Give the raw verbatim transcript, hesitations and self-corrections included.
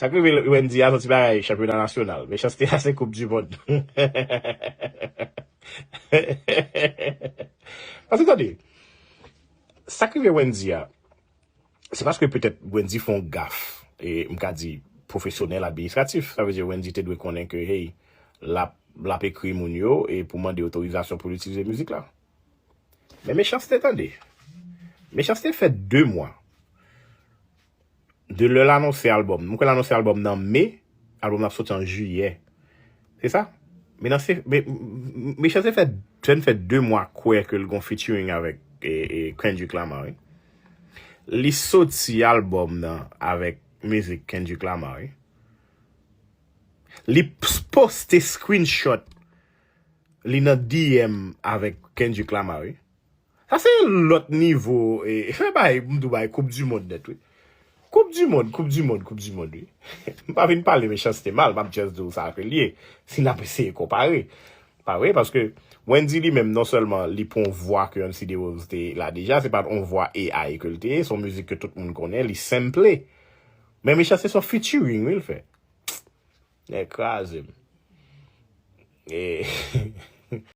Sa k rive Wendy a se yon ti bagay chanpyona nasyonal. Mechanste a se koup di mond. Paske tande, sa k rive Wendy a, se paske petèt Wendy fè yon gaf, e m ka di pwofesyonèl, administratif. Sa vle di Wendy te dwe konnen ke, hey, l ap, l ap ekri moun yo e pou mande otorizasyon pou l itilize mizik la. Men Mechanste, tande. Mechanste fè de mwa de lè l anonse albòm. Mwen kwè l anonse albòm nan me, albòm nan ap soti an jiyè. Se sa? Men nan se, men, men Mechanste fè, fè, fè de mwa kwè ke l gon featuring avèk e, e Kendrick Lamar, wi. Li soti albòm nan avèk mizik Kendrick Lamar, wi. Li p-, poste screenshot li nan D M avèk Kendrick Lamar, wi. Sa se lòt nivo, e, se bay, m di w bay, koup di mond nèt, wi. Koup di mond, koup di mond, koup di mond, wi. M pa vin pale Mechanste mal, m ap just di w sa ke l ye. Si n ap eseye konpare. Pa vre, paske Wendy li menm, non sèlman li pran yon vwa ke M C Derose te la deja, se pa t yon vwa A I ke l te ye, se yon mizik ke tout moun konnen, li sample. Men Mechanste se yon featuring, wi, l fè. Nèg kraze m. E,